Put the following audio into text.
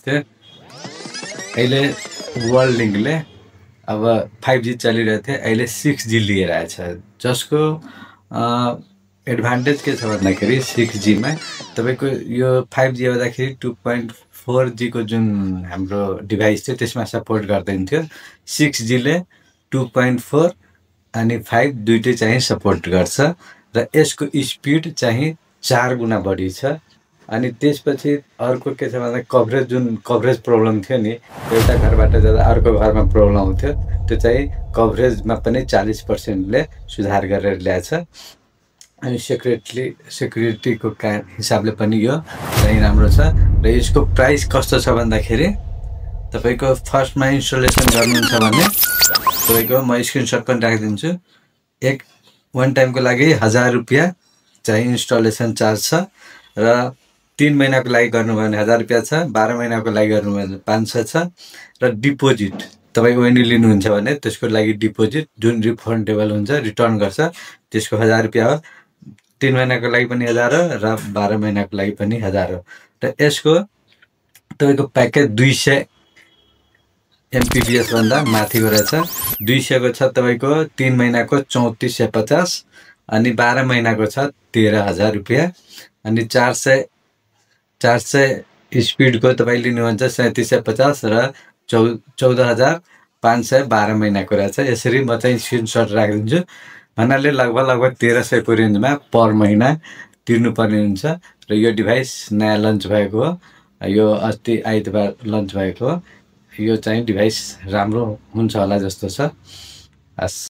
थियो। अहिले वर्ल्ड लिङ्कले अब 5G चलिरहेको थियो, अहिले 6G लिएर आएछ, जसको एडभान्टेज के छ भन्दाखेरि 6Gमा तपाईँको यो 5G आउँदाखेरि 2.4G को जुन हाम्रो डिभाइस थियो त्यसमा सपोर्ट गर्दैन थियो। 6Gले 2.4 अनि 5 दुइटै चाहिँ सपोर्ट गर्छ र यसको स्पिड चाहिँ 4 गुणा बढी छ। अनि त्यसपछि अर्को के छ भन्दा कभरेज प्रब्लम थियो नि, एउटा घरबाट जाँदा अर्को घरमा प्रब्लम आउँथ्यो, त्यो चाहिँ कभरेजमा पनि 40%ले सुधार गरेर ल्याएछ। अनि सेक्युरिटीको हिसाबले पनि यो चाहिँ राम्रो छ। र यसको प्राइस कस्तो छ भन्दाखेरि तपाईँको फर्स्टमा इन्स्टलेसन गर्नुहुन्छ भने तपाईँको म स्क्रिनसट पनि राखिदिन्छु, वान टाइमको लागि 1000 रुपियाँ चाहिँ इन्स्टलेसन चार्ज छ र 3 महिनाको लागि गर्नुभयो भने 1000 रुपियाँ छ, 12 महिनाको लागि गर्नुभयो भने 500 छ। र डिपोजिट तपाईँ ओएनडी लिनुहुन्छ भने त्यसको लागि डिपोजिट जुन रिफन्डेबल हुन्छ, रिटर्न गर्छ, त्यसको 1000 रुपियाँ हो। 3 महिनाको लागि पनि 1000 हो र 12 महिनाको लागि पनि 1000 हो। र यसको तपाईँको प्याकेज 200 MPBS भन्दा माथिको रहेछ। 200 को छ तपाईँको 3 महिनाको 3450 अनि 12 महिनाको छ 13000 रुपियाँ। अनि 400 स्पिडको तपाईँ लिनुहुन्छ 3750 र 14500 12 महिनाको रहेछ। यसरी म चाहिँ स्क्रिनसट राखिदिन्छु। भन्नाले लगभग 1300 को रेन्जमा पर महिना तिर्नुपर्ने हुन्छ। र यो डिभाइस नयाँ लन्च भएको हो, यो अस्ति आइतबार लन्च भएको हो। यो चाहिँ डिभाइस राम्रो हुन्छ होला जस्तो छ।